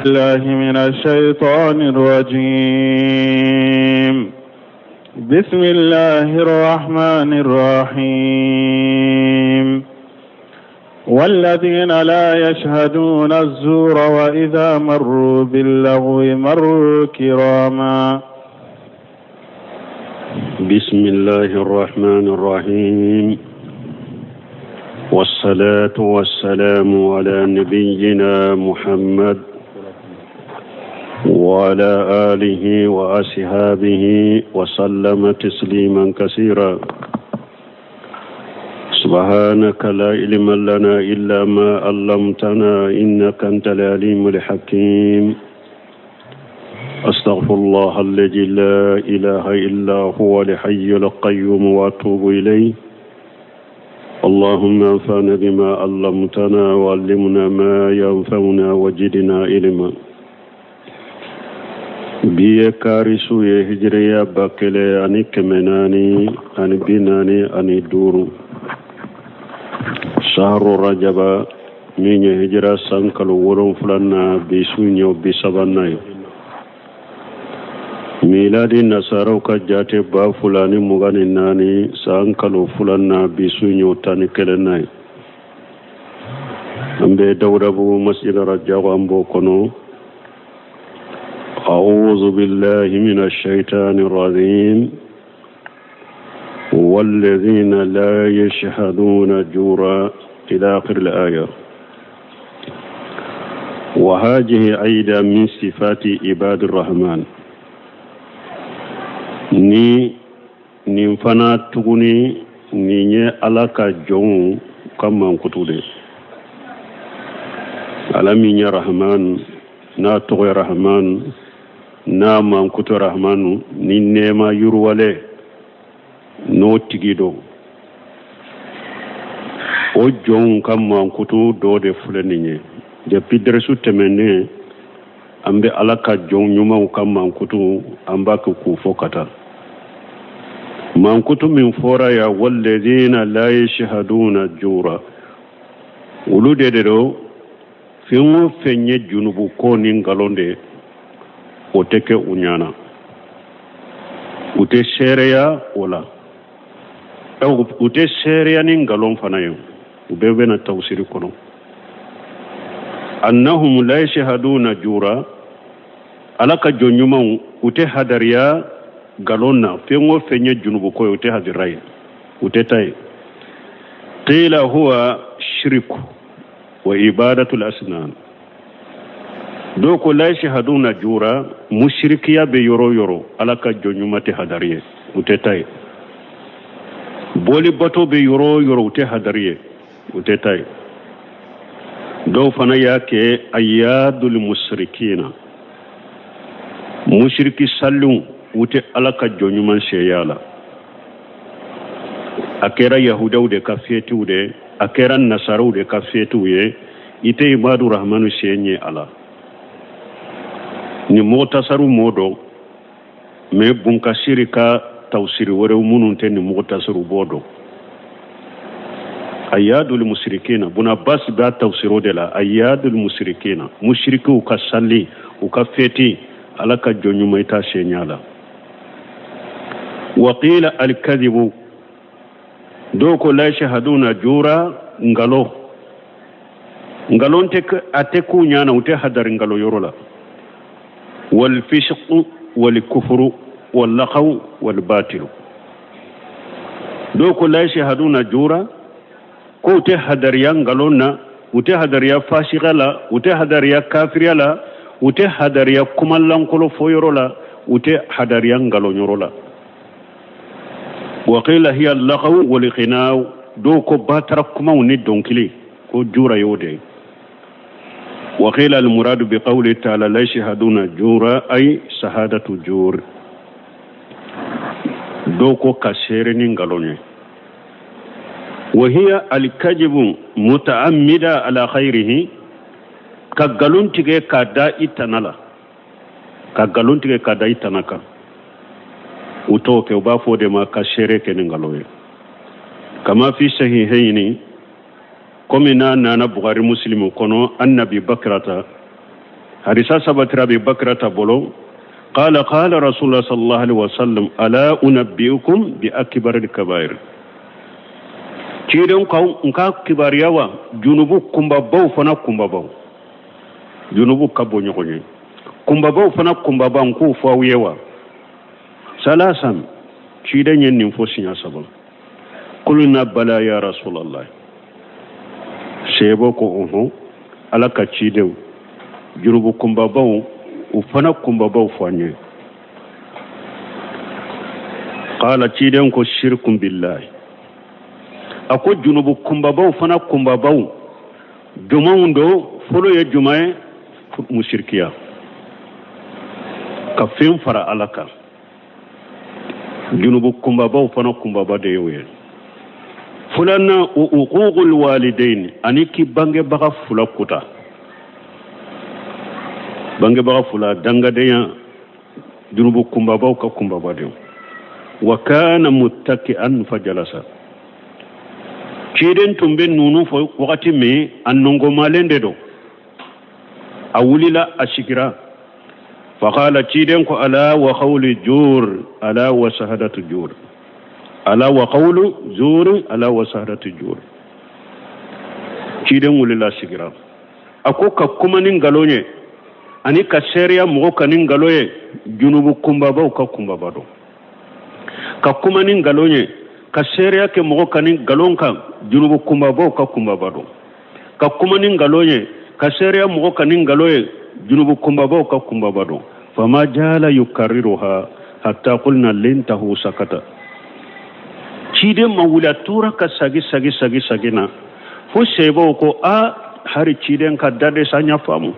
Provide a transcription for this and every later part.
الله من الشيطان الرجيم بسم الله الرحمن الرحيم والذين لا يشهدون الزور وإذا مروا باللغو مروا كراما بسم الله الرحمن الرحيم والصلاة والسلام على نبينا محمد وعلى آله وأصحابه وسلم تسليما كثيرا سبحانك لا علم لنا إلا ما علمتنا إنك أنت العليم الحكيم أستغفر الله الذي لا إله إلا هو الحي القيوم وأتوب إليه اللهم انفعنا بما علمتنا وعلمنا ما ينفعنا وزدنا علما bi ye kari su ye hijiriya 1445, sahru rajaba, min ye hijira san kalo wolonfila na, bi su ɲɛ bi sabanan ye. Miladi nasaraw ka jate 2024 san kalo filanan, bi su ɲɛ 11 na ye. An bɛ Dawudabugu masjid Rajago, an b'o kɔnɔ. أعوذ بالله من الشيطان الرجيم. والذين لا يشهدون جورا، إلى آخر الآية. وهذه أيضا من صفات عباد الرحمن. Ni nin fana tuguni, nin ye Ala ka jɔnw ka mankutu de. Ala min ye Rahman, n'a tɔgɔ ye Rahman, n'a mankutu Rahmanu ni nɛɛma yiriwale n'o tigi don, o jɔnw ka mankutu dɔ de filɛ nin ye. Depuis dɛrɛsu tɛmɛnen, an bɛ Ala ka jɔn ɲumanw ka mankutu, an b'a kɛ k'u fɔ ka taa. Mankutu min fɔra ya, walladina la yashhaduna jura, olu de don. Fɛn o fɛn ye junubu ko ni nkalon de, o tɛ kɛ u ɲana, u tɛ seereya o la, u tɛ seereya ni nkalon fana ye. U bɛɛ bɛna tawsiri kɔnɔ. Annahum la yashhaduna jura, Ala ka jɔn ɲumanw, u tɛ hadariya nkalon na. Fɛn o fɛn ye junubu ko ye, u tɛ hadira ye, u tɛ ta ye. Qila huwa shirku wa ibadatul asnam. Dɔw ko la yashhaduna jura, mushrikiya bɛ yɔrɔ o yɔrɔ, Ala ka jɔn ɲuman tɛ hadari ye, u tɛ ta ye. Boli bato bɛ yɔrɔ o yɔrɔ, u tɛ hadari ye, u tɛ ta ye. Dɔw fana y'a kɛ ayadul musrikina, musiriki salenw, u tɛ Ala ka jɔn ɲuman seeya la. A kɛra yahudaw de ka fiyetiw de, a kɛra nasaraw de ka fiyetiw ye, i tɛ ibadu rahmanu sen ye a la. Ni mɔgɔtasaru mɔ dɔn mɛ bunkasiri ka tawsiri wɛrɛw minnu tɛ ni mɔgɔtasaru b'o dɔn. Ayadul musirikina, Buna Abbas b'a tawsiro de la. Ayadul musirikina, musirikiw ka sali, u ka feti, Ala ka jɔn ɲuman, i t'a senya la. Waqila alkadibu. Dɔw ko la yashhaduna jura, ngalo, ngalon tɛ, a tɛ k'u ɲana, u tɛ hadari ngalo yɔrɔ la. Walfisqu walkufru wallaqaw walbatilu. Dɔw ko la yashhaduna jura, ko u tɛ hadariya ngalon na, u tɛ hadariya fasiga la, u tɛ hadariya kafiriya la, u tɛ hadariya kumalankolo fɔ yɔrɔ la, u tɛ hadariya ngalon yɔrɔ la. Waqila hiya lagaw walghinaw. Dɔw ko batara kumaw ni dɔnkili, ko jura y'o de ye. Waqila almuradu biqawli taala la yashhaduna jura, ay sahadatu jur. Dɔw ko ka seere ni nkalon ye. Wahiya alkajibu mutaammida ala khayrihi, ka nkalon tigɛ k'a da i tana la, ka nkalon tigɛ k'a da i tana kan, u t'o kɛ. U b'a fɔ o de ma ka seere kɛ ni nkalon ye. Kama fi sahihayni, komi n'a nana Bukhari, Muslimu kɔnɔ, an Abi Bakrata. Hadisa sabatira Abi Bakrata bolo. Qala qala Rasulullah sallallahu alaihi wasallam ala unabbiukum bi akbaril kabair. Ciden ko n ka kibaruya wa junubu kunbabaw fana kunbabaw. Junubu ka bon ɲɔgɔn ye. Kunbabaw fana kunbaba n k'o fɔ aw ye wa. Salasan ciden ye nin fɔ siɲɛ saba. Kulna bala ya Rasulallah. Sebo ko ɔhɔn ala ka cidenw junubu kunbabaw u fana kunbabaw fɔ an ye. Qala ciden ko shirkun billahi. A ko junubu kunbabaw fana kunbabaw jumanw don fɔlɔ ye juman ye musirikiya ka fɛn fara ala kan. Junubu kunbabaw fana kunbaba de y'o ye. Filanan o uququl walidain ani k'i bangebaga fila kuta. Bangebaga fila dangadenya junubu kunbabaw ka kunbaba de. Wa kana muttaki'an fajalasa. Ciden tun bɛ ninnu fɔ wagati min a nɔngɔnmalen de don. A wulila a sigira. Faqala ciden ko ala wa qawli jur ala wa shahadatu jur. Ala wa qawlu jur ala wa shahadatu jur. Ciden wulila sigira. A ko ka kuma ni nkalon ye ani ka seereya mɔgɔ kan ni nkalon ye junubu kunbabaw ka kunbaba don. Ka kuma ni nkalon ye ka seereya kɛ mɔgɔ kan ni nkalon kan junubu kunbabaw ka kunbaba don. Ka kuma ni nkalon ye ka seereya mɔgɔ kan ni nkalon ye junubu kunbabaw ka kunbaba don. Fama jala yukarriruha hatta qulna lintahu sakata. Ciden ma wuli a tora ka sagi sagi sagi sagi na fo sebaw ko a hari ciden ka dade sa ɲa faamu.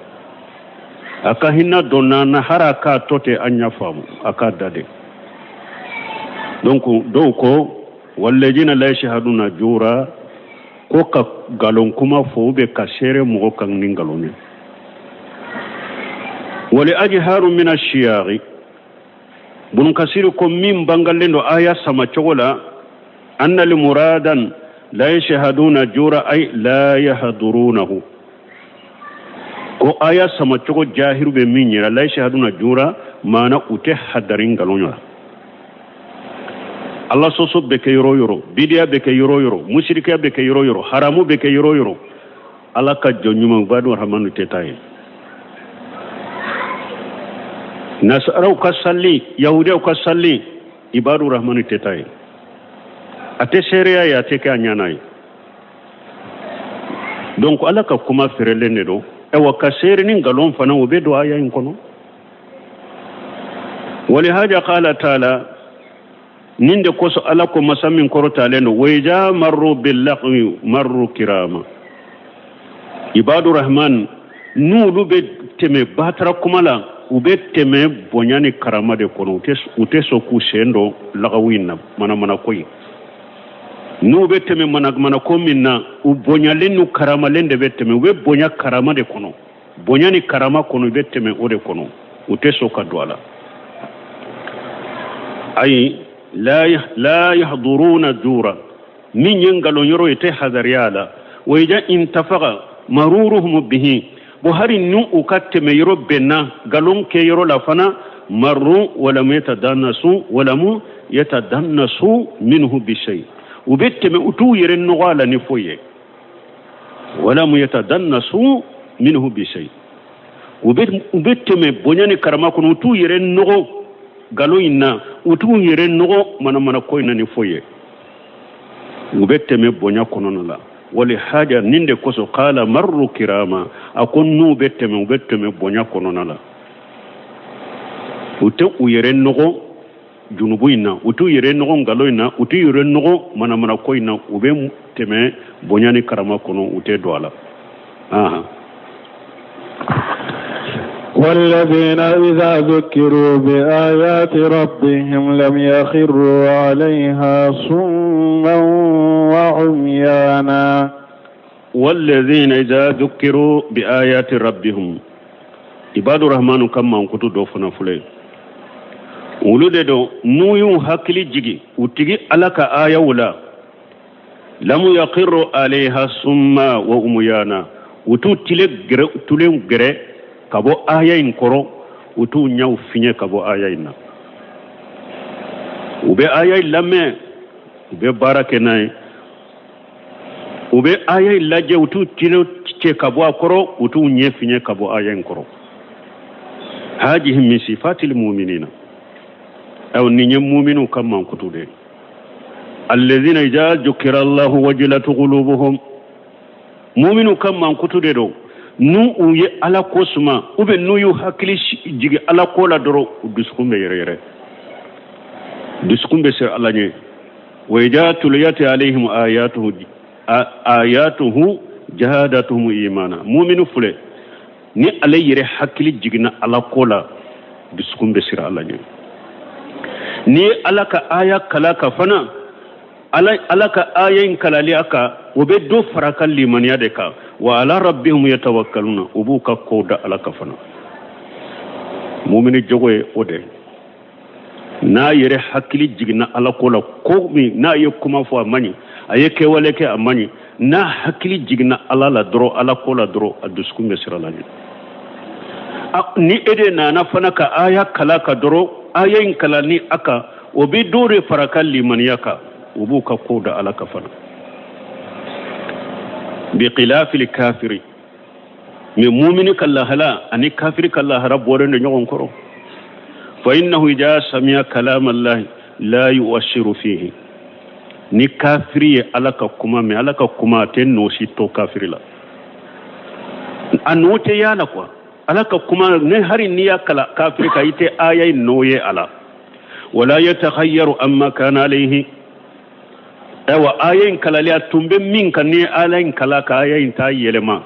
A ka hinɛ donna na hari a k'a tɔ tɛ an ɲa faamu a k'a dade. Donc dɔw ko walladina la yashhaduna jura ko ka nkalon kuma fɔ ou bien ka seere mɔgɔ kan ni nkalon ye. Wali ajharu min ashiyaghi. Bunu Kasiri ko min bangalen don aya sama cogo la anna li muradan la yashhaduna jura ay la yahdurunahu. Ko aya sama cogo jahiru bɛ min yira la yashhaduna jura maana u tɛ hadari nkalon la. Allah sɔsɔ bɛ kɛ yɔrɔ yɔrɔ, bidiya bɛ kɛ yɔrɔ yɔrɔ, musirikiya bɛ kɛ yɔrɔ yɔrɔ, haramu bɛ kɛ yɔrɔ yɔrɔ. Ala ka jɔn ɲuman ibadu rahmanu tɛ taa yen. Nasaraw ka sali, yahudiyaw ka sali, ibadu rahmanu tɛ taa yen. A tɛ seereya ye, a tɛ kɛ a ɲɛna ye. Donc ala ka kuma feerelen de don. Ayiwa ka seere ni nkalon fana o bɛ don aya in kɔnɔ. Walihaja qala taala nin de kosɔn ala ko masa min kɔrɔtalen don wa iza marru billagwi marru kirama. Ibadu rahman n'olu bɛ tɛmɛ batara kuma la u bɛ tɛmɛ bonya ni karama de kɔnɔ, u tɛ sɔn k'u sen don lagawu in na manamana ko in. N'u bɛ tɛmɛ manamana ko min na u bonyalen n'u karamalen de bɛ tɛmɛ, u bɛ bonya karama de kɔnɔ, bonya ni karama kɔnɔ u bɛ tɛmɛ o de kɔnɔ, u tɛ sɔn ka don a la. Ayi la yahduruna jura min ye nkalon yɔrɔ ye tɛ hadariya la. Wa ija intafaga maruruhum bihi bo hari nu u ka tɛmɛ yɔrɔ bɛnna nkalon kɛ yɔrɔ la fana marru walam yatadannasu walamu yatadannasu minhu bishay. U bɛ tɛmɛ u t'u yɛrɛ nɔgɔ a la ni foyi ye. Walamu yatadannasu minhu bishay. U bɛ tɛmɛ bonya ni karama kɔnɔ u t'u yɛrɛ nɔgɔ nkalon in na, u t'u yɛrɛ nɔgɔ manamana ko in na ni foyi ye. U bɛ tɛmɛ bonya kɔnɔna la. Wali haja nin de kosɔn qala marru kirama a ko n'u bɛ tɛmɛ u bɛ tɛmɛ bonya kɔnɔna la. U tɛ u yɛrɛ nɔgɔ junubu in na, u t'u yɛrɛ nɔgɔ nkalon in na, u t'u yɛrɛ nɔgɔ manamana ko in na, u bɛ tɛmɛ bonya ni karama kɔnɔ, u tɛ don a la. Ahan. والذين إذا ذكروا بآيات ربهم لم يخروا عليها صما وعميانا. والذين إذا ذكروا بآيات ربهم عباد الرحمن كما أنكتو دوفنا فلي olu de don n'u y'u hakili jigi u tigi ala ka ayaw la lamu yaqirru alayha summa wa umyana u t'u tulen gɛrɛ ka bɔ aya in kɔrɔ, u t'u ɲɛw fiɲɛ ka bɔ aya in na. U bɛ aya in lamɛn, u bɛ baara kɛ n'a ye. U bɛ aya in lajɛ, u t'u tulo cɛ ka bɔ a kɔrɔ, u t'u ɲɛ fiɲɛ ka bɔ aya in kɔrɔ. Hajihi min sifatil muminina, aw nin ye muminu ka mankutu de ye. Allazina iza jukira Allahu wajilat qulubuhum, muminu ka mankutu de don n'u u ye Ala ko suma, ou bien n'u y'u hakili jigi Ala ko la dɔrɔn, u dusukun bɛ yɛrɛyɛrɛ, dusukun bɛ siran Ala ɲɛ. Wa iza tuliyat alayhim ayatuhu ayatuhu jahadatuhum imana, muminu filɛ ni ale yɛrɛ hakili jiginna Ala ko la, dusukun bɛ siran Ala ɲɛ. N'i ye Ala ka aya kalan ka fana, Ala ka aya in kalali a kan, o bɛ dɔ fara ka limaniya de kan. Wa ala rabbihim yatawakkaluna, u b'u ka kow da Ala kan fana. Mumini jogo ye o de ye. N'a yɛrɛ hakili jiginna Ala ko la, ko min n'a ye kuma fɔ a man ɲi, a ye kɛwale kɛ a man ɲi, n'a hakili jiginna Ala la dɔrɔn, Ala ko la dɔrɔn, a dusukun bɛ siran Ala ɲɛ. Ni e de nana fana ka aya kalan ka dɔrɔn, aya in kalan ni a kan, o bɛ dɔ de fara ka limaniya kan, u b'u ka kow da Ala kan fana. Bi khilafil kafiri, mais mumini ka lahala ani kafiri ka lahara bɔlen don ɲɔgɔn kɔrɔ. Fa innahu idha sami'a kalam Allah la yu'assiru fihi, ni kafiri ye Ala ka kuma mɛn, Ala ka kuma a tɛ nɔ si to kafiri la, a nɔ tɛ y'a la quoi. Ala ka kuma ne hari n'i y'a kalan kafiri kan, i tɛ aya in nɔ ye a la. Wala yatakhayyaru amma kana alayhi, ayiwa aya in kalali a tun bɛ min kan, ni ala in kalan ka aya in t'a yɛlɛma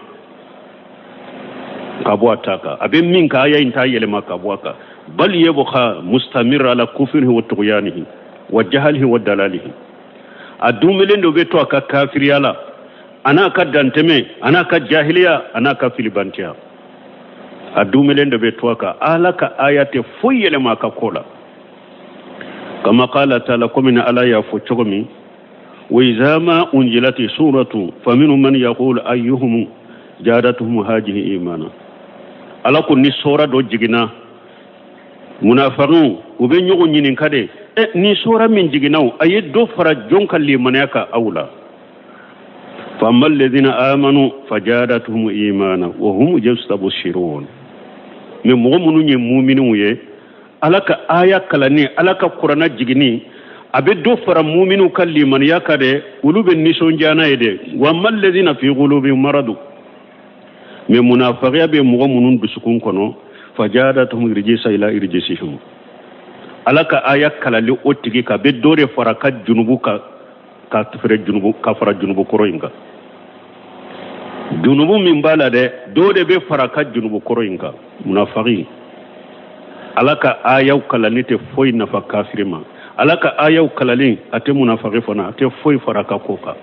ka bɔ a ta kan, a bɛ min kan aya in t'a yɛlɛma ka bɔ a kan. Bal yabqa mustamir ala kufrihi wa tughyanihi wa jahalihi wa dalalihi, a dumelen dɔ bɛ to a ka kafiriya la, a n'a ka dantɛmɛ, a n'a ka jahiliya, a n'a ka filibantiya, a dumelen dɔ bɛ to a kan. Ala ka aya tɛ foyi yɛlɛma a ka ko la. Kama qala taala, komi ni Ala y'a fɔ cogo min, wa iza ma unjilati suratu faminhum man yaqulu ayyuhum jadatuhum hajihi imana. Ala ko ni sora dɔ jiginna, munafaqiw u bɛ ɲɔgɔn ɲininka de, ni sora min jiginna o, a ye dɔ fara jɔn ka limaniya kan aw la? Fa amma alladhina amanu fajadatuhum imana wa hum yastabshirun. Mais mɔgɔ minnu ye muminiw ye, Ala ka aya kalanni, Ala ka kurana jiginni, a bɛ dɔ fara muminiw ka limaniya kan dɛ, olu bɛ nisɔndiya n'a ye dɛ. Wa amma alladhina fi qulubihim maradu, mais munafaqiya bɛ mɔgɔ minnu dusukun kɔnɔ, fajadatuhum rijsa ila rijsihim, Ala ka aya kalali o tigi kan, a bɛ dɔ de fara ka junubu kan, ka fara junubu, ka fara junubu kɔrɔ in kan. Junubu min b'a la dɛ, dɔ de bɛ fara ka junubu kɔrɔ in kan. Munafaqi, Ala ka ayaw kalanni tɛ foyi nafa kafiri ma. Ala ka ayaw kalanni a tɛ munafaqi fana, a tɛ foyi fara ka ko kan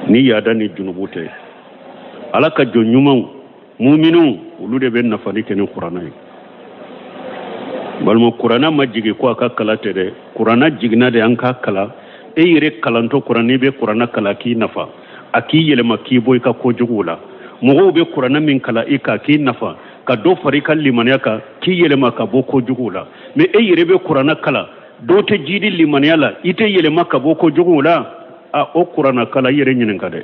ni yaada ni junubu tɛ. Ala ka jɔn ɲumanw, muminiw, olu de bɛ nafali kɛ ni kuranna ye. Balima, kuranna ma jigin ko a ka kalan tɛ dɛ, kuranna jiginna de an k'a kalan. E yɛrɛ kalantɔ kuranna, n'i bɛ kuranna kalan k'i nafa, a k'i yɛlɛma k'i bɔ i ka kojuguw la. Mɔgɔw bɛ kuranna min kalan i kan k'i nafa, ka dɔ fara i ka limaniya kan, k'i yɛlɛma ka bɔ kojuguw la. Mais e yɛrɛ bɛ kuranna kalan, dɔw tɛ jidi limaniya la, i tɛ yɛlɛma ka bɔ kojuguw la, a o kuranna kalan i yɛrɛ ɲininka dɛ.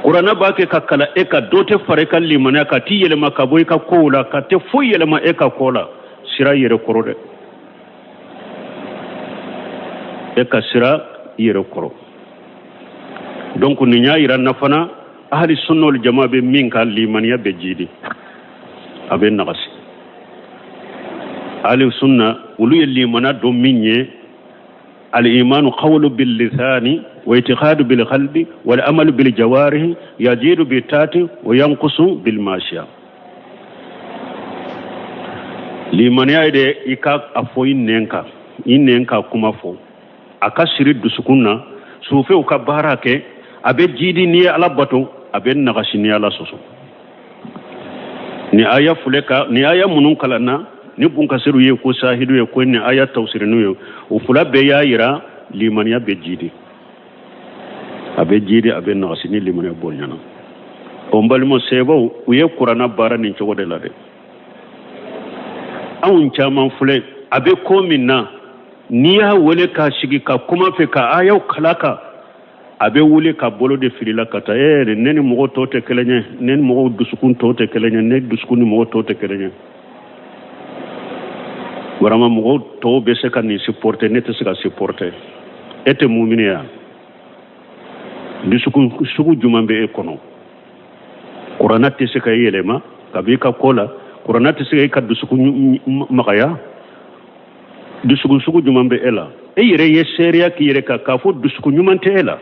Kuranna b'a kɛ ka kalan e ka, dɔ tɛ fara i ka limaniya kan, t'i yɛlɛma ka bɔ i ka kow la, ka tɛ foyi yɛlɛma e ka ko la. Sira yɛrɛ kɔrɔ dɛ, e ka sira i yɛrɛ kɔrɔ. Donc nin y'a yira na fana, ahli sunna wal jama bɛ min kan, limaniya bɛ jidi, a bɛ nagasi. Ahli sunna olu ye limaniya dɔn min ye, al-imanu qawlu bil lisani wa i'tiqadu bil qalbi wal amalu bil jawarihi yazidu bi taati wa yanqusu bil mashiya. Limaniya ye de i ka a fɔ i nɛn kan, i nɛn ka kuma fɔ, a ka siri dusukun na, sufɛw ka baara kɛ, a bɛ jidi n'i ye Ala bato, a bɛ nagasi n'i ye Ala sɔsɔ. Ni aya filɛ ka ni aya minnu kalanna ni bunkasiru ye ko sahidu ye ko ni aya tawsirinu ye, o fila bɛɛ y'a yira limaniya bɛ jidi, a bɛ jidi, a bɛ nagasi ni limaniya bonyana. O n balima sebaw, u ye kuranna baara nin cogo de la dɛ. Anw caman filɛ, a bɛ ko min na, n'i y'a wele k'a sigi ka kuma fɛ ka ayaw kala kan, a bɛ wuli ka bolo de fili la ka taa. Ee, ne ni mɔgɔ tɔw tɛ kelen ye, ne ni mɔgɔw dusukun tɔw tɛ kelen ye, ne dusukun ni mɔgɔ tɔw tɛ kelen ye. Vraiment, mɔgɔw tɔw bɛ se ka nin supporter, ne tɛ se ka supporter. E tɛ mumini ya? Dusukun sugu jumɛn bɛ e kɔnɔ? Kuranna tɛ se ka e yɛlɛma ka b'i ka ko la, kuranna tɛ se ka e ka dusukun magaya. Dusukun sugu jumɛn bɛ e la? E yɛrɛ ye seereya k'i yɛrɛ kan k'a fɔ dusukun ɲuman tɛ e la.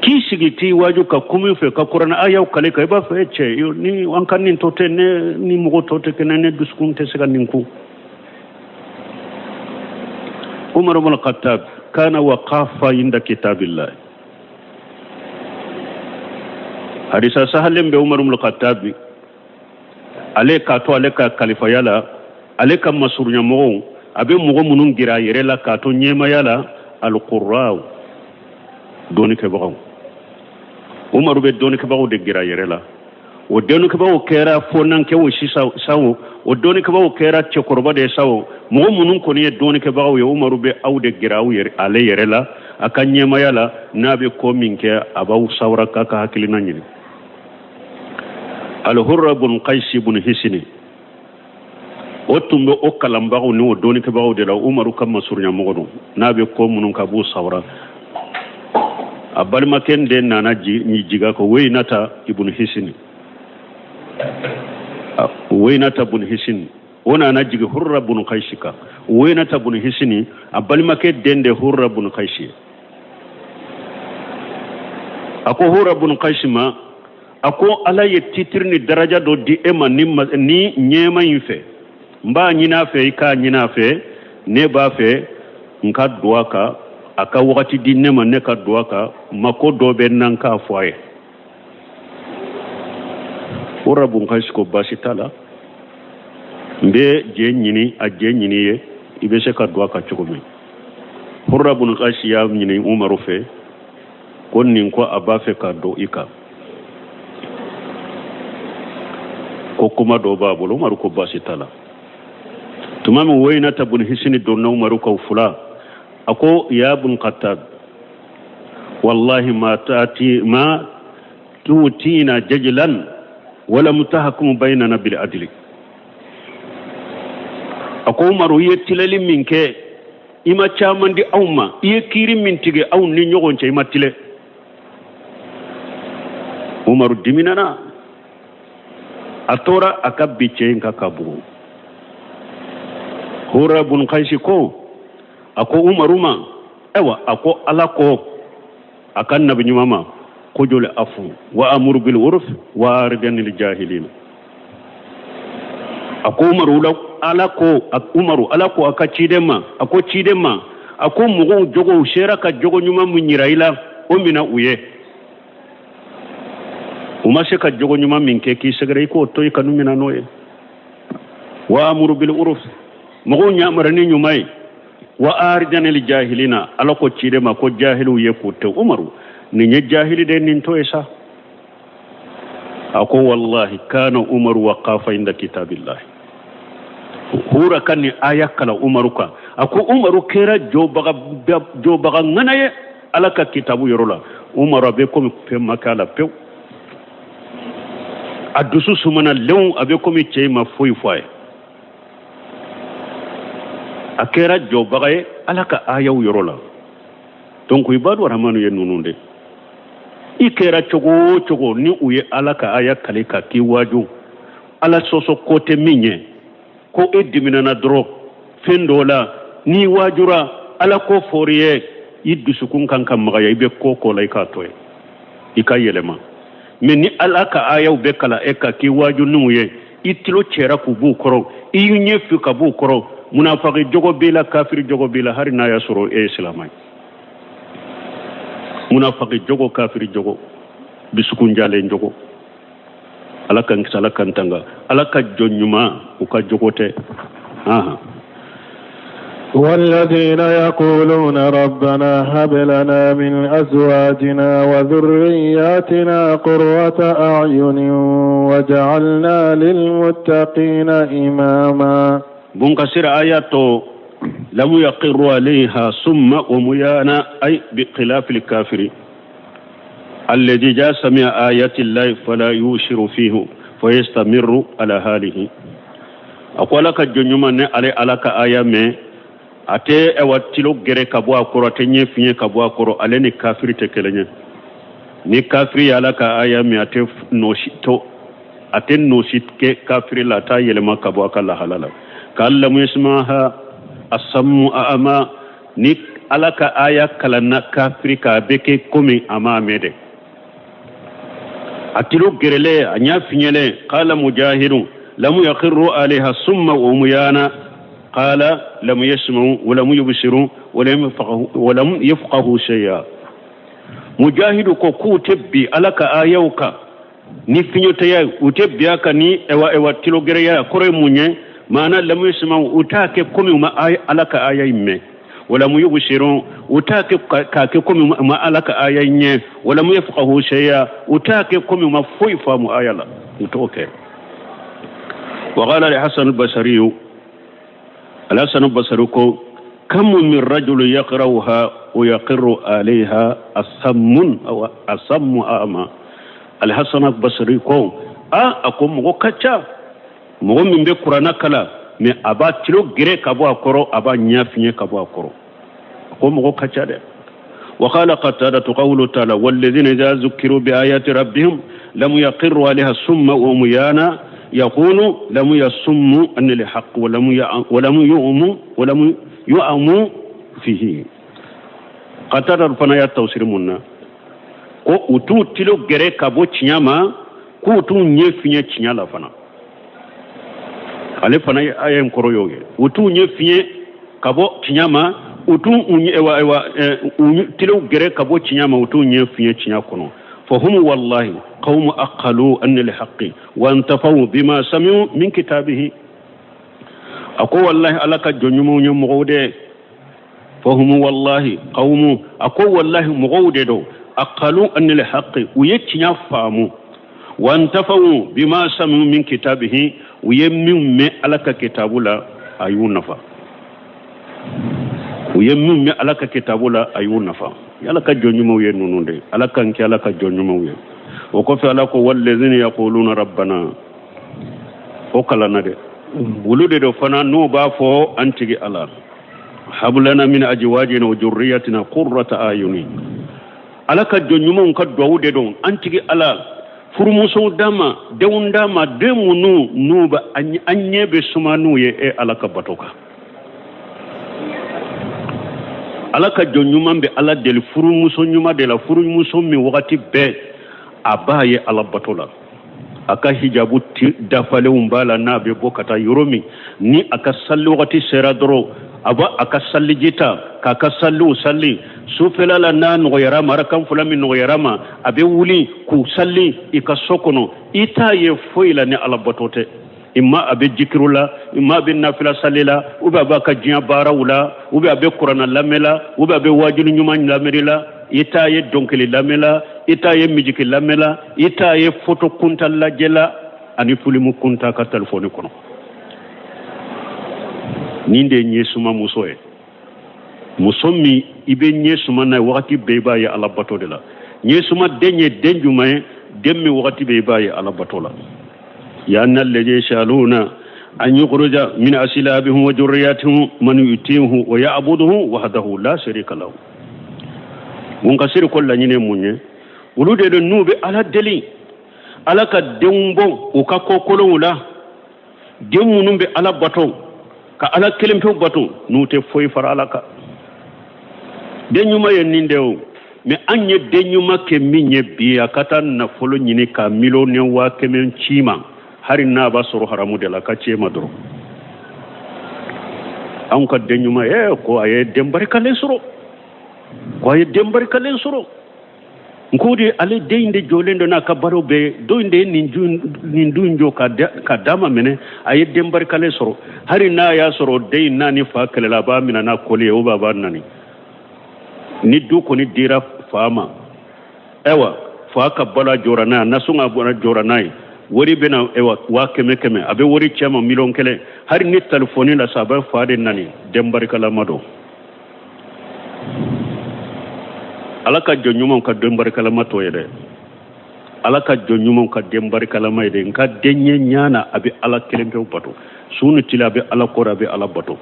K'i sigi t'i waaju ka kuma fɛ ka kuranna ayaw kale kan, i b'a fɔ e cɛ ni an ka nin to tɛ, ne ni mɔgɔ tɔw tɛ kɛnɛ, ne dusukun tɛ se ka nin kun. Umar ibn Khattab kana waqafa inda kitabillah. Hadisa sahalen bɛ Umar ibn Khattab, ale k'a to ale ka kalifaya la, ale ka masurunya mɔgɔw, a bɛ mɔgɔ minnu gɛrɛ a yɛrɛ la k'a to ɲɛmaya la, alqurraw, dɔnnikɛbagaw. Umaru bɛ dɔnnikɛbagaw de gɛrɛ a yɛrɛ la. O dɔnnikɛbagaw kɛra fɔnankɛw sisan sa o, o dɔnnikɛbagaw kɛra cɛkɔrɔba de ye sa o, mɔgɔ minnu kɔni ye dɔnnikɛbagaw ye, Umaru bɛ aw de gɛrɛ aw yɛrɛ ale yɛrɛ la a ka ɲɛmaya la. N'a bɛ ko min kɛ, a b'aw sawura k'a ka hakilina ɲini. Alhurra bun Qaysi bun Hisini, o tun bɛ o kalanbagaw ni o dɔnnikɛbagaw de la. Umaru ka masurunya mɔgɔ don, n'a bɛ ko minnu k'a b'u sawura. A balimakɛ den nana jiga ko Weyinata ibun Hisini, Weyinata bun Hisini, o nana jigi Hurra bun Qaysi kan. Weyinata bun Hisini, a balimakɛ den de Hurra bun Qaysi ye. A ko Hurra bun Qaysi ma, a ko Ala ye titiri ni daraja dɔ di e ma ni ɲɛma in fɛ, n b'a ɲini a fɛ, i k'a ɲini a fɛ, ne b'a fɛ n ka don a kan, a ka wagati di ne ma, ne ka don a kan, mako dɔ bɛ n na, n k'a fɔ a ye. Hurra bun Qaysi ko baasi t'a la, n bɛ jɛ ɲini, a jɛ ɲini ye, i bɛ se ka don a kan cogo min. Hurra bun Qaysi y'a ɲini Umaru fɛ ko nin ko a b'a fɛ ka don i kan, ko kuma dɔ b'a bolo. Umaru ko baasi t'a la. Tuma min Weyinata bun Hisini donna Umaru kan fula, a ko ya bun Khattab, wallahi ma taati ma tuutina jajlan walam tahkum baynana bil adli. A ko Umaru, i ye tilali min kɛ, i ma caman di anw ma, i ye kiiri min tigɛ anw ni ɲɔgɔn cɛ, i ma tile. Umaru diminana, a tora a ka bi cɛ in kan ka bugu. Hurra bun Qaysi ko, a ko Umaru ma, ayiwa, a ko Ala ko a ka nabi ɲuman ma ko joli afu wa amuru bil urf wa arid anil jahilin. A ko Umaru la, Ala ko Umaru, Ala ko a ka ciden ma, a ko ciden ma, a ko mɔgɔw jogow sera ka jogo ɲuman min yira i la, o mina u ye. U ma se ka jogo ɲuman min kɛ k'i sɛgɛrɛ, i k'o to i kanu mina n'o ye. Wa amuru bil urf, mɔgɔw ɲamara ni ɲuman ye. Wa arid anil jahilina, Ala ko ciden ma ko jahiliw ye k'u to. Umaru, nin ye jahili de, nin to ye sa. A ko wallahi kana Umaru waqafa inda kitabillahi. Hura ka nin aya kala Umaru kan, a ko Umaru kɛra jɔbaga ŋana ye Ala ka kitabu yɔrɔ la. Umaru a bɛ komi fɛn ma k'a la pewu, a dusu sumana lenw, a bɛ komi cɛ in ma foyi fɔ a ye. A kɛra jɔbaga ye Ala ka ayaw yɔrɔ la. Donc ibadu rahmanu ye ninnu de, i kɛra cogo o cogo ni u ye Ala ka aya kale ka k'i waaju, Ala sɔsɔ ko tɛ min ye, ko e diminana dɔrɔn fɛn dɔ la, n'i waajura Ala ko fɔr'i ye, i dusukun kan ka magaya, i bɛ ko ko la i k'a to yen, i ka yɛlɛma. Mais ni Ala ka ayaw bɛ kala e ka k'i waaju n'u ye, i tulo cɛra k'u b'u kɔrɔ, i y'i ɲɛ fi ka b'u kɔrɔ, munafaki jogo b'i la, kafiri jogo b'i la, hali n'a y'a sɔrɔ e ye silamɛ ye. Munafaki jogo, kafiri jogo, dusukun jalen jogo. Ala k'an kisi, Ala k'an tanga, Ala ka jɔn ɲuman u ka jogo tɛ. والذين يقولون ربنا هب لنا من أزواجنا وذرياتنا قرة أعين وجعلنا للمتقين إماما. بنكسر آياته لم يقر عليها ثم وميانا، أي بخلاف الكافر الذي جاء سمع آيات الله فلا يوشر فيه فيستمر على حاله. أقول لك جنوما على على آية ما ate ewa tilo gere ka bɔ a kɔrɔ, a tɛ ɲɛ fiɲɛ ka bɔ a kɔrɔ, ale ni kafiri tɛ kelen ye. Ni kafiri ye ala ka aya min, a tɛ nɔsi to, a tɛ nɔsi kɛ kafiri la, a t'a yɛlɛma ka bɔ a ka lahala la. K'a lamu yasmaha asammu ama, ni ala ka aya kalanna kafiri kan, a bɛ kɛ komi a m'a mɛn dɛ. A tilo gerelen, a ɲɛ fiɲɛlen. Qala mujahidu lamu yakhiru alayha summa umyana qala lam yasma'u wa lam yubsiru wa lam yafqahu shay'a. Mujahidu ko k'u tɛ bi ala ka ayaw kan ni fiɲɛtɛya ye, u tɛ bi a kan ni ewa ewa tilogɛrɛya ye. Kɔrɔ ye mun ye? Maana lam yasma'u, u t'a kɛ komi u ma ala ka aya in mɛn. Wa lam yubsiru, u t'a kɛ k'a kɛ komi u ma ala ka aya in ɲɛ. Wa lam yafqahu shay'a, u t'a kɛ komi u ma foyi faamu aya la, u t'o kɛ. Wa qala al-Hasan al-Basri, الحسن البصري كم من رجل يقرأها ويقر عليها الصم أو الصم أعمى. الحسن البصري ko a ko mɔgɔ ka ca, mɔgɔ min bɛ kuranna kalan mais a b'a tilo gere ka bɔ a kɔrɔ, a b'a ɲɛ fiɲɛ ka bɔ a kɔrɔ, a ko mɔgɔ ka ca dɛ. وقال قتادة قوله تعالى والذين إذا ذكروا بآيات ربهم لم يقروا عليها صما وعميانا يقول لم يصموا أن الحق ولم يؤموا ولم يؤموا فيه. قتادة fana y'a tafsiri mun na ko u t'u tilo gɛrɛ ka bɔ tiɲɛ ma, k'u t'u ɲɛ fiɲɛ tiɲɛ la fana. Ale fana ye aya in kɔrɔ y'o ye, u t'u ɲɛ fiɲɛ ka bɔ tiɲɛ ma, u t'u tilo gɛrɛ ka bɔ tiɲɛ ma, u t'u ɲɛ fiɲɛ tiɲɛ kɔnɔ. فهم والله قوم أقلوا أن الحق وانتفوا بما سمعوا من كتابه. أقول والله على كجنمو يمغودي. فهم والله قوم أقول والله مغودي أقلوا أن الحق ويتنيا فامو وانتفوا بما سمعوا من كتابه ويمم على كتاب لا أيون نفا ويمم على كتاب لا أيون نفا. Ala ka jɔn ɲumanw ye ninnu de, ala kan kɛ ala ka jɔn ɲumanw ye. O kɔfɛ ala ko wallazina yaquluna rabbana, o kalanna dɛ, olu de do fana n'u b'a fɔ an tigi ala hablana min ajwajina wa jurriyatina qurrata ayuni. Ala ka jɔn ɲumanw ka duwawu de don, an tigi ala furumusow d'an ma, denw d'an ma, den minnu n'u bɛ an ɲɛ bɛ suma n'u ye e ala ka bato kan. Ala ka jɔn ɲuman bɛ ala deli furumuso ɲuman de la, furumuso min wagati bɛɛ a b'a ye ala bato la, a ka hijabu dafalenw b'a la, n'a bɛ bɔ ka taa yɔrɔ min, ni a ka sali wagati sera dɔrɔn a b'a a ka saliji ta k'a ka saliw sali. Sufɛla la n'a nɔgɔyara ma, arakan fila min nɔgɔyara ma, a bɛ wuli k'u sali i ka so kɔnɔ. I t'a ye foyi la ni ala bato tɛ. Imma a bɛ jikiru la, imma a bɛ nafila sali la, ou bien a b'a ka diɲɛ baaraw la, ou bien a bɛ kuranna lamɛn la, ou bien a bɛ waajuli ɲuman lamɛnni la. I t'a ye dɔnkili lamɛn la, i t'a ye mijiki lamɛn la, i t'a ye foto kunta lajɛ la ani filimu kunta ka telefɔni kɔnɔ. Nin de ye ɲɛsuma muso ye, muso min i bɛ ɲɛsuma n'a ye wagati bɛɛ i b'a ye ala bato de la. Ɲɛsuma den ye den jumɛn ye? Den min wagati bɛɛ i b'a ye ala bato la. لأن الذي يسألون أن يخرج من أسلابهم وذرياتهم من يتيه ويعبده وحده لا شريك له. منكسر كل ñine mun ye, olu de don n'u bɛ ala deli ala ka denw bɔ u ka ko kolonw la, den minnu bɛ ala bato ka ala kelen pewu bato, n'u tɛ foyi fara ala kan. Den ɲuman ye nin de o, mais an ye den ɲuman kɛ min ye bi, a ka taa nafolo ɲini ka miliyɔn 100,000 ci ma, hari n'a b'a sɔrɔ haramu de la, ka ci ma dɔrɔn. Anw ka den ɲuman ye ko a ye den barikalen sɔrɔ, ko a ye den barikalen sɔrɔ. Nko de ale den de jɔlen don n'a ka baro bɛɛ don de ye nin du in jɔ ka d'a ma minɛ a ye den barikalen sɔrɔ hali n'a y'a sɔrɔ den in n'a ni fa kɛlɛla a b'a minɛ n'a kɔli ye ou bien a b'a nani ni du kɔni dira fa ma ayiwa fa ka balo jɔra n'a ye nasɔngɔ bɔra jɔra n'a ye wari bɛna ayiwa 100,000 100 a bɛ wari cɛ ma 1,000,000 hali ni telefɔni la sa a bɛ fa de nani den barikalama don ala ka jɔn ɲumanw ka den barikalama t'o ye dɛ ala ka jɔn ɲumanw ka den barikalama ye dɛ n ka den ye ɲana a bɛ ala kelen pewu bato su ni tile a bɛ ala kɔrɔ a bɛ ala bato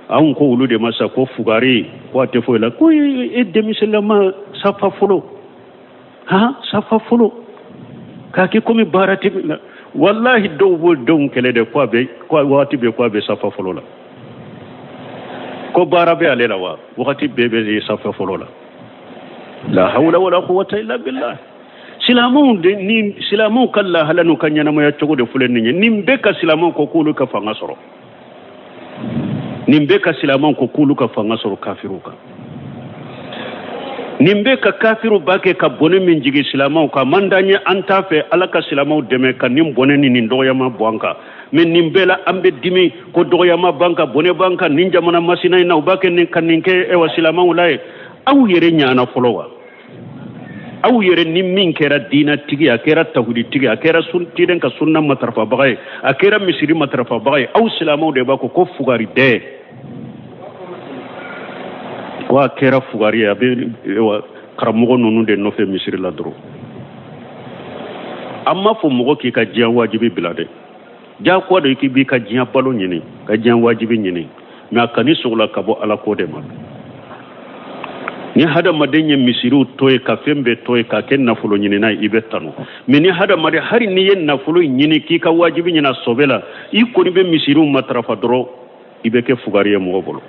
anw ko olu de ma sa ko fugari ko a tɛ foyi la ko e denmisɛnlama safa fɔlɔ han safa fɔlɔ k'a kɛ komi baara tɛ min na walahi dɔw b'o denw kɛlɛ de ko a bɛ ko wagati bɛɛ ko a bɛ safa fɔlɔ la ko baara bɛ ale la wa wagati bɛɛ bɛ safa fɔlɔ la la hawla wala quwwata illa billah silamɛw de ni silamɛw ka lahala n'u ka ɲɛnamaya cogo de filɛ nin ye nin bɛɛ ka silamɛw ko k'olu ka fanga sɔrɔ nin bɛɛ ka silamɛw ko k'olu ka fanga sɔrɔ kafiriw kan nin bɛɛ ka kafiriw b'a kɛ ka bɔnɛ min jigin silamɛw kan man d'an ye an t'a fɛ ala ka silamɛw dɛmɛ ka nin bɔnɛ ni nin dɔgɔyama bɔ an kan mɛ nin bɛɛ la an bɛ dimi ko dɔgɔyama b'an kan bɔnɛ b'an kan nin jamana masina in na u b'a kɛ nin ka nin kɛ ewa silamɛw la ye aw yɛrɛ ɲana fɔlɔ wa aw yɛrɛ ni min kɛra diinatigi a kɛra tawhiditigi a kɛra ciden ka sunna matarafabaga ye a kɛra misiri matarafabaga ye aw silamɛw de b'a ko ko fugari dɛ ko a kɛra fugari ye a bɛ karamɔgɔ ninnu de nɔfɛ misiri la dɔrɔn an m'a fɔ mɔgɔ k'i ka diɲɛ wajibi bila dɛ diyagoya don k'i b'i ka diɲɛ balo ɲini ka diɲɛ wajibi ɲini mɛ a kan'i sogola ka bɔ ala ko de ma ni hadamaden ye misiriw to ye ka fɛn bɛɛ to ye k'a kɛ nafolo ɲinina ye i bɛ tanu mɛ ni hadamaden hali n'i ye nafolo ɲini k'i ka wajibi ɲini a sɔbɛ la i kɔni bɛ misiriw matarafa dɔrɔn i bɛ kɛ fugari ye mɔgɔ bolo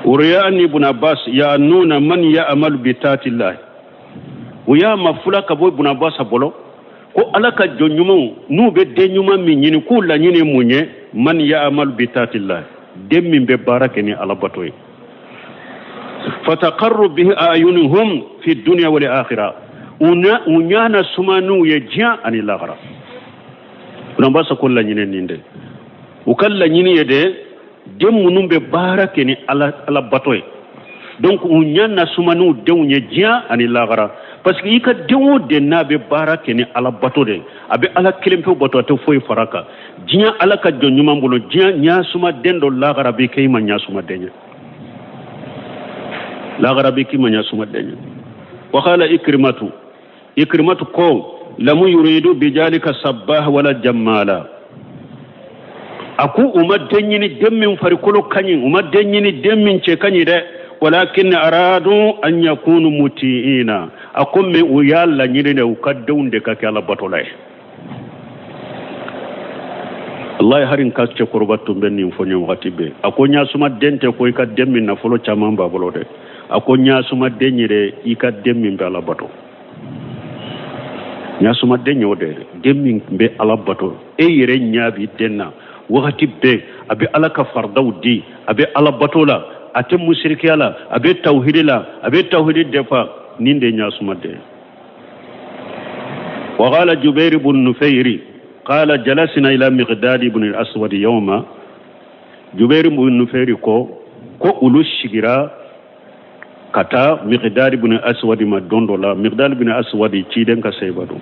uruya an ibn abbas ya'nuna man ya'malu bi ta'atillah u y'a mafula ka bɔ ibn abbas bolo ko ala ka jɔn ɲumanw n'u bɛ den ɲuman min ɲini k'u laɲini mun ye man ya'malu bi ta'atillah den min bɛ baara kɛ ni ala bato ye fataqarru bihi a'yunuhum fi dunya wal akhirah u ɲa na suma n'u ye diɲɛ ani lahara Ibn Abbas ko laɲini nin de u ka laɲini ye de den minnu bɛ baara kɛ ni ala bato ye donc u ɲa na suma n'u denw ye diɲɛ ani lahara parce que i ka den o den n'a bɛ baara kɛ ni ala bato de a bɛ ala kelen pewu bato a tɛ foyi fara kan diɲɛ ala ka jɔn ɲuman bolo diɲɛ ɲa suma den dɔ lahara bɛ kɛ i ma ɲa suma den ye lahara bɛ k'i ma ɲa suma den ye wa qala ikrimatu ikrimatu ko lamu yuridu bijalika sabbah wala jammala a ko u ma den ɲini den min farikolo ka ɲi u ma den ɲini den min cɛ ka ɲi dɛ walakin aradu an yakunu mutiina a ko mɛ u y'a laɲini de u ka denw de ka kɛ ala batola ye wallahi hari n ka cɛkɔrɔba tun bɛ nin fɔ n ye wagati bɛɛ a ko ɲasuma den tɛ ko i ka den min nafolo caman b'a bolo dɛ a ko ɲasuma den yɛrɛ i ka den min bɛ ala bato ɲasuma den y'o de den min bɛ ala bato e yɛrɛ ɲɛ b'i den na wagati bɛɛ a bɛ ala ka faridaw di a bɛ ala bato la a tɛ musirikiya la a bɛ tawhidi la a bɛ tawhidi defa nin de ɲasuma den wa qala jubair ibn nufairi qala jalasna ila miqdad ibn al-aswad yawma jubair ibn nufairi ko ko olu sigira ka taa miqdad ibn aswad ma don dɔ la miqdad ibn aswad ciden ka sahaba don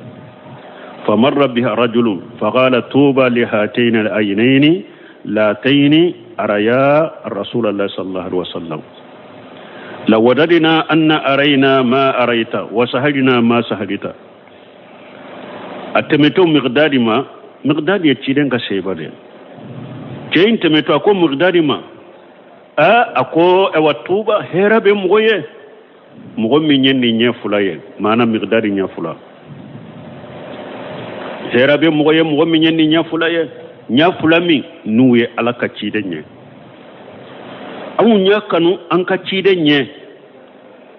famarra biha rajulun faqala tuba li hataini al-aynaini lataini araya rasulallah sallallahu alaihi wasallam lawadadina anna arayna ma arayta wa sahadina ma sahadita a tɛmɛtɔ miqdadi ma miqdadi ye ciden ka sahaba de cɛ in tɛmɛtɔ a ko miqdadi ma aa a ko awa tuba hɛrɛ bɛ mɔgɔ ye mɔgɔ min ye nin ɲɛ fila ye maana miqdadi ɲɛ fila hɛrɛ bɛ mɔgɔ ye mɔgɔ min ye nin ɲɛ fila ye ɲɛ fila min n'u ye ala ka ciden ye anw y'a kanu an ka ciden ye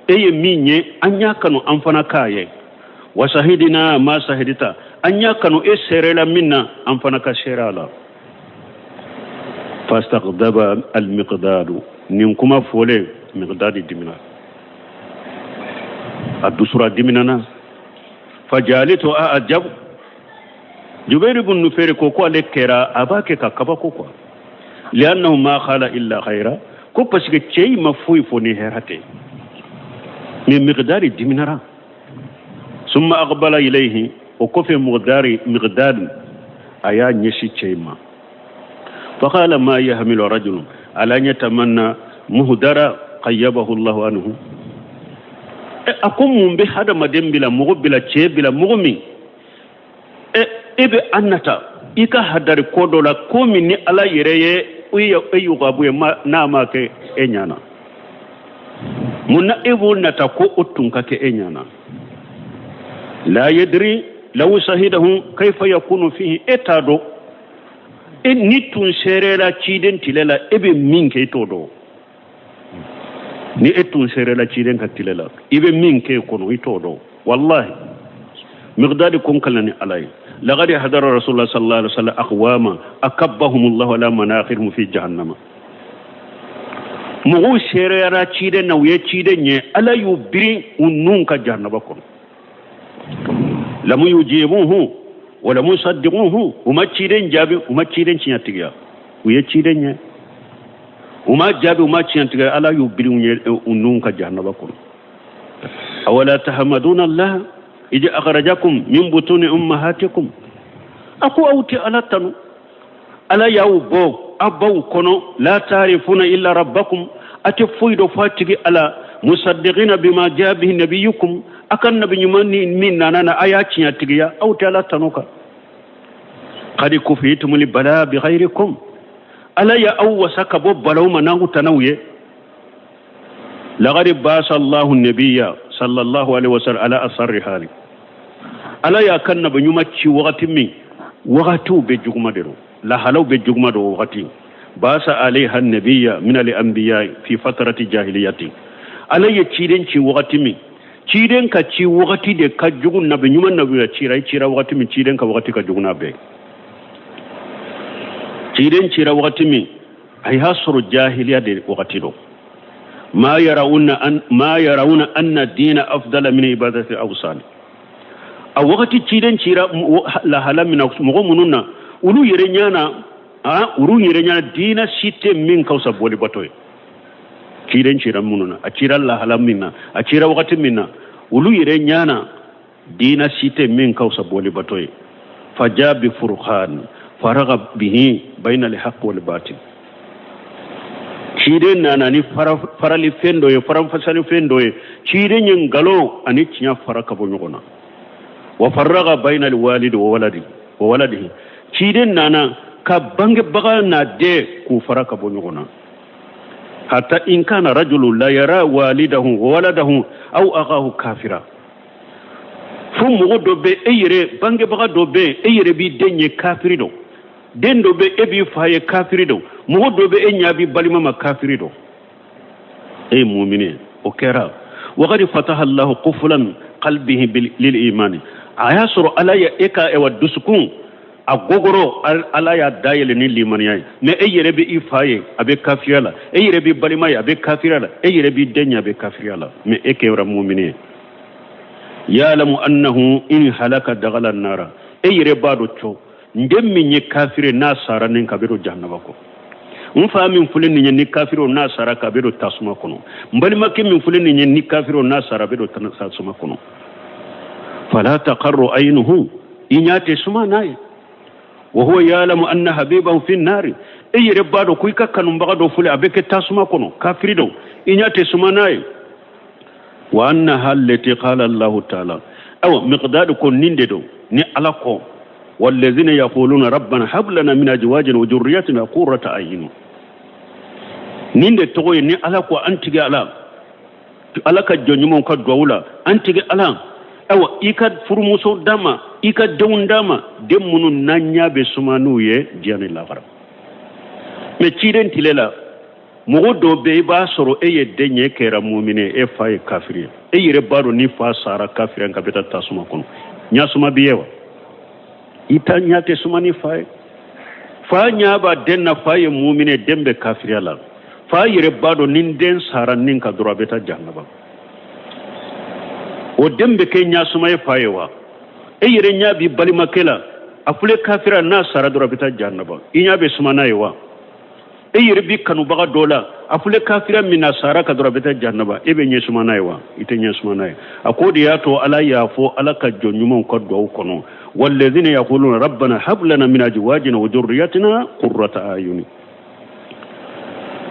e ye min ye an y'a kanu an fana k'a ye wa sahidina ma sahidita an y'a kanu e seerela min na an fana ka seere a la fastagdaba almiqdadu nin kuma fɔlen miqdadi dimina A dusura, diminana. Fajalitu a ajab. Jubairu ibn Nufair ko ko ale kɛra a b'a kɛ ka kabako quoi, liannahu ma qala illa khaira, ko parce que cɛ in ma foyi fɔ ni hɛrɛ tɛ. Mais Miqdari diminara. Summa aqbala ilayhi, o kɔfɛ Miqdari, Miqdad a y'a ɲɛsin cɛ in ma. Faqala ma yahmilu rajulun ala an yatamanna muhdara qayyabahu Allahu anhu. A ko mun bɛ hadamaden bila, mɔgɔ bila, cɛ bila, mɔgɔ min e bɛ an nata i ka hadari ko dɔ la, ko min ni Ala yɛrɛ ye e y'u ka bɔ ye n'a ma kɛ e ɲana, mun na e b'o nata ko o tun ka kɛ e ɲana? La yadri law sahidahu kayfa yakunu fihi. E t'a dɔn e ni tun seerela ciden tile la, e bɛ min kɛ, i t'o dɔn. Ni e tun seerela ciden ka tile la, i bɛ min kɛ kɔnɔ, i t'o dɔn. Wallahi, Miqdadi ko n kalan ni Ala ye, laqad hadara Rasulullah sallallahu alaihi wasallam aqwama akabbahum Allah ala manakhirihim fi jahannama. Mɔgɔw seereyara ciden na, u ye ciden ɲɛ, Ala y'u biri u nun ka jahannaba kɔnɔ. Lamu yujibuhu wa lamu yusaddiquhu. U ma ciden jaabi, u ma ciden tiɲɛtigiya. U ye ciden ɲɛ, u ma jaabi, u ma tiɲɛtigiya. Ala y'u biri u nun ka jahannaba kɔnɔ. Awala tahamaduna Allah iji akhrajakum min butuni ummahatikum. A ko aw tɛ Ala tanu, Ala y'aw bɔ aw baw kɔnɔ, la tarifuna illa rabbakum, a tɛ foyi dɔ fɔ a tigi Ala, musaddiqina bima jaa bihi nabiyukum, a ka nabi ɲuman ni min nana na, a y'a tiɲɛtigiya. Aw tɛ Ala tanu kan? Qad kufitumul bala bi ghayrikum. Ala ya aw wasa ka bɔ balaw ma n'aw tanaw ye. Laqad basa Allahu nabiyya sallallahu alaihi wasallam ala asarri hali. Ala y'a ka nabi ɲuman ci wagati min, wagatiw bɛ juguma de don, lahalaw bɛ juguma don wagati. Basa alayha nabiyya min al anbiya fi fatrati jahiliyati. Ala ye ciden ci wagati min, ciden ka ci wagati de ka jugu. Nabi ɲuman, nabi ya cira, i cira wagati min, ciden ka wagati ka jugu n'a bɛɛ. Ciden cira wagati min, a y'a sɔrɔ jahiliya de wagati don. Ma yarawuna an ma yarawuna anna dina afdala min ibadati awsan. A wagati ciden cira lahala min na, mɔgɔ minnu na, olu yɛrɛ ɲana, olu yɛrɛ ɲana diina si tɛ min ka fisa bolibato ye. Ciden cira minnu na, a cira lahala min na, a cira wagati min na, olu yɛrɛ ɲana diina si tɛ min ka fisa bolibato ye. Faja bi furqan faraga bihi bayna alhaq wal batil. Ciden nana ni farali fɛn dɔ ye, faranfasali fɛn dɔ ye. Ciden ye nkalon ani tiɲɛ fara ka bɔ ɲɔgɔn na. Wa farraga bayna alwalidi wa waladi wa waladihi. Ciden nana ka bangebaga n'a den k'u fara ka bɔ ɲɔgɔn na. Hatta in kana rajulu la yara walidahu wa waladahu aw akahu kafira. Fo mɔgɔ dɔ bɛ e yɛrɛ, bangebaga dɔ bɛ e yɛrɛ b'i den ye kafiri dɔn, den dɔ bɛ e b'i fa ye kafiri dɔn, mɔgɔ dɔ bɛ e ɲɛ b'i balima ma kafiri dɔn, e ye mumini ye. O kɛra waqad fataha Allahu qufulan qalbihi lil imani. A y'a sɔrɔ Ala ye e ka ɛwa dusukun a gogoro, Ala y'a dayɛlɛ ni limaniya ye. Mais e yɛrɛ bɛ i fa ye, a bɛ kafiriya la, e yɛrɛ b'i balima ye, a bɛ kafiriya la, e yɛrɛ b'i den ye, a bɛ kafiriya la, mais e kɛra mumini ye. Ya'lamu annahu in halaka dagala nara. E yɛrɛ b'a dɔn co n den min ye kafiri, n'a sara nin ka bɛ don jahanaba kɔnɔ. N fa min filɛ nin ye ni kafiri, n'a sara ka bɛ don tasuma kɔnɔ. N balimakɛ min filɛ nin ye ni kafiri, n'a sara a bɛ don tasuma kɔnɔ. Fala taqarru aynuhu, i ɲɛ tɛ suma n'a ye. Wa huwa ya'lamu anna habibahu fi nari. E yɛrɛ b'a dɔn ko i ka kanubaga dɔ filɛ, a bɛ kɛ tasuma kɔnɔ, kafiri don, i ɲɛ tɛ suma n'a ye. Wa annaha allati qala Allahu ta'ala. Awa Miqdad ko nin de don ni Ala ko wallazina yaquluna rabbana hab lana min azwajina wa dhurriyyatina qurrata a'yun. Nin de tɔgɔ ye ni Ala ko an tigi Ala, Ala ka jɔn ɲumanw ka duwawu la, an tigi Ala, awa i ka furumuso d'a ma, i ka denw d'a ma, den minnu n'an ɲɛ bɛ suma n'u ye diɲɛ ni lahara. Mais ciden tile la, mɔgɔ dɔ bɛ i b'a sɔrɔ e ye den ye, kɛra mumini ye, e fa ye kafiri ye. E yɛrɛ b'a dɔn ni fa sara kafiri ka bɛ taa tasuma kɔnɔ, ɲɛ suma b'i ye wa? I ta ɲɛ tɛ suma ni fa ye. Fa ɲɛ b'a den na, fa ye mumini ye, den bɛ kafiriya la. Fa yɛrɛ b'a dɔn ni den sara nin ka dɔrɔn a bɛ taa jahanaba. O den bɛ kɛ ɲasuma ye fa ye wa? E yɛrɛ ɲɛ b'i balimakɛ la, a filɛ kafira, n'a sara dɔrɔn a bɛ taa jahanaba, i ɲɛ bɛ suma n'a ye wa? E yɛrɛ b'i kanubaga dɔ la, a filɛ kafira min na, sara ka dɔrɔn a bɛ taa jahanaba, e bɛ ɲɛ suma n'a ye wa? I tɛ ɲɛ suma n'a ye. A k'o de y'a to Ala y'a fɔ Ala ka jɔn ɲumanw ka duwawu kɔnɔ: walladhina yaquluna rabbana hab lana min azwajina wa dhurriyyatina qurrata ayuni.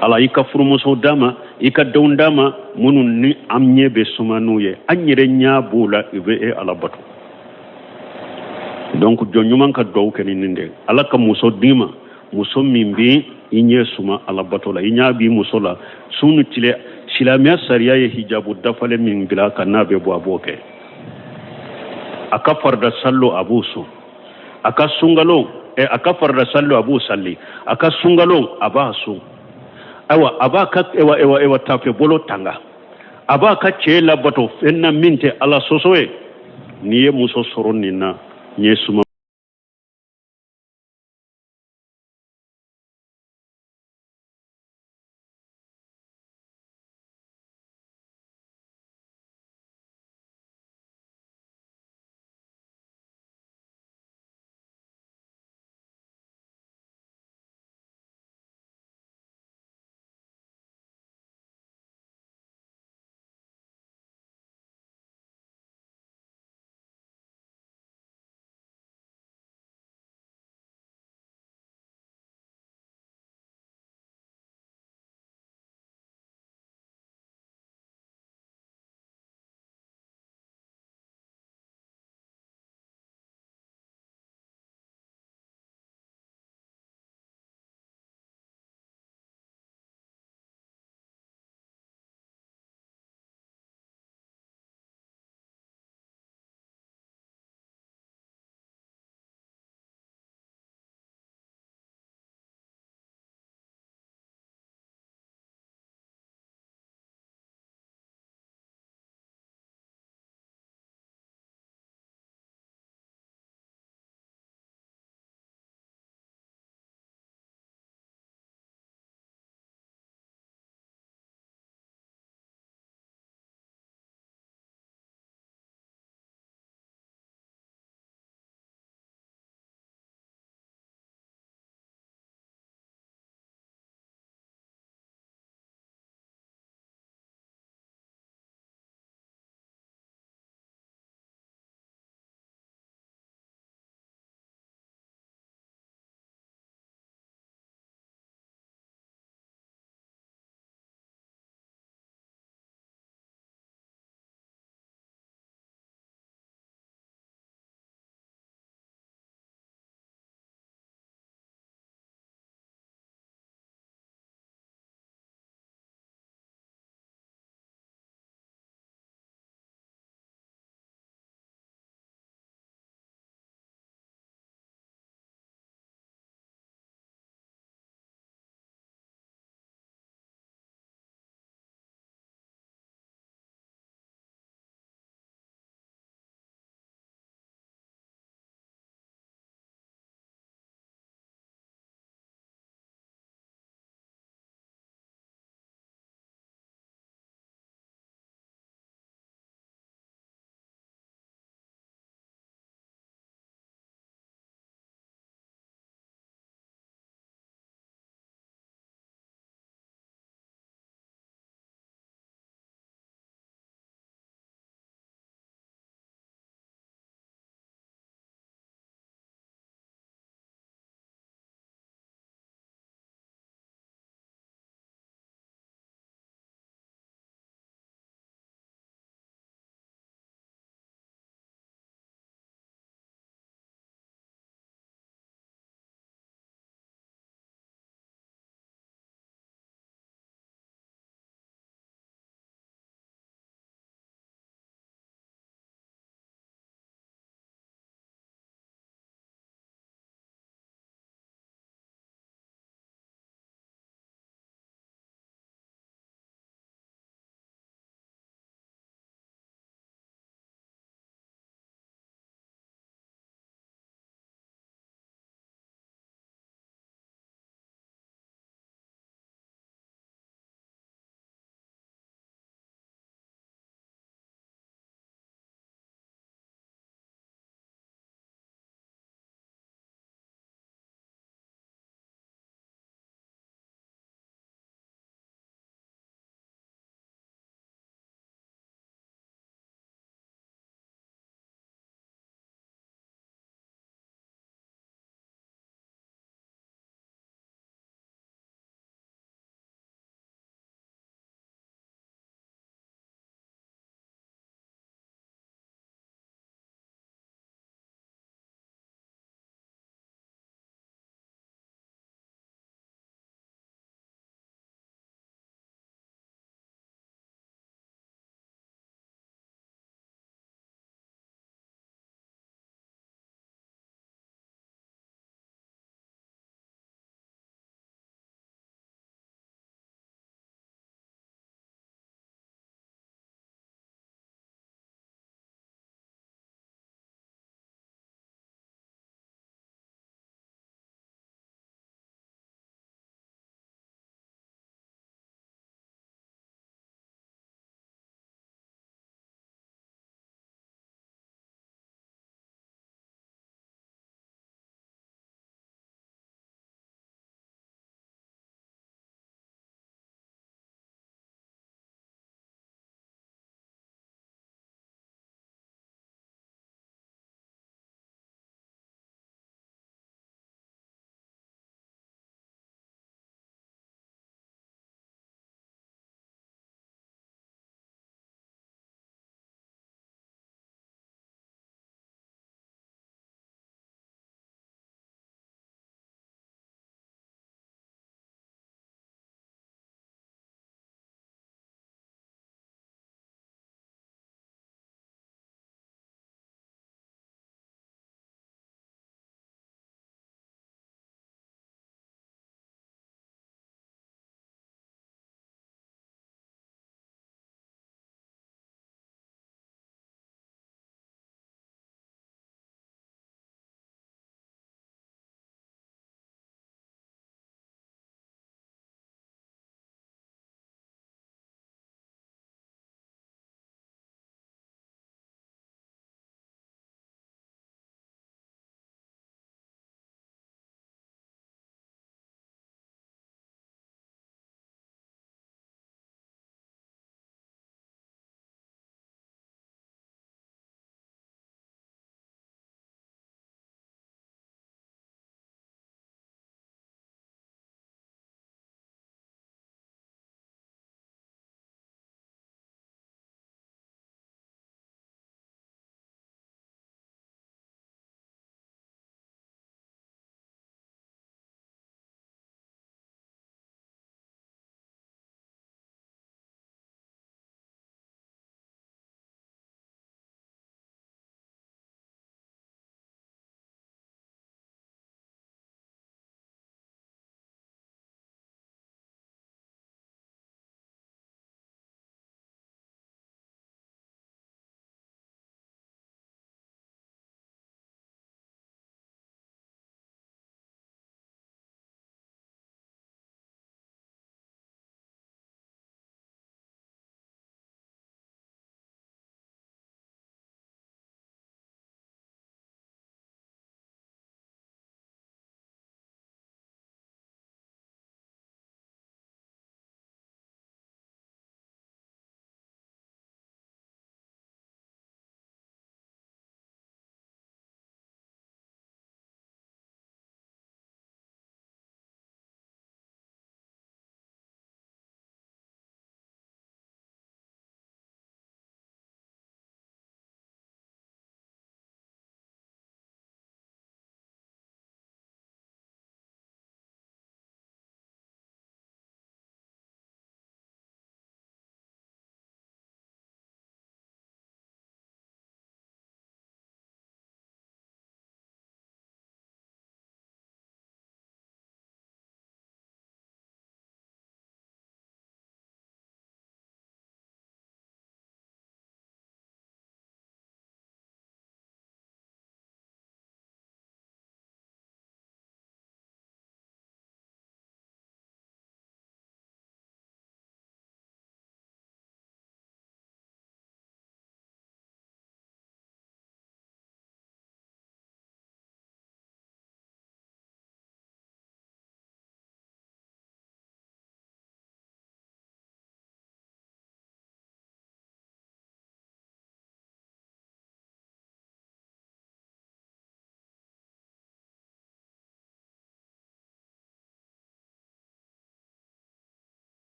Ala, i ka furumuso d'an ma, i ka denw d'an ma minnu ni an ɲɛ bɛ suma n'u ye, an yɛrɛ ɲɛ b'u la, u bɛ e Ala bato. Donc jɔn ɲuman ka duwawu kɛ ni nin de: Ala ka muso d'i ma, muso min bɛ i ɲɛ suma Ala bato la, i ɲɛ b'i muso la su ni tile. Silamɛya sariya ye hijabu dafalen min bila ka n'a bɛ bɔ, a b'o kɛ. A ka farida sallo, a b'o sun. A ka sunkalo, a ka farida sallo, a b'o salli. A ka sunkalo, a b'a sun. Ayiwa, a b'a ka ewa ewa ewa tafe bolo tanga, a b'a ka cɛ labato fɛn na min tɛ Ala sɔsɔ ye. N'i ye muso sɔrɔ nin na, ɲɛ suma.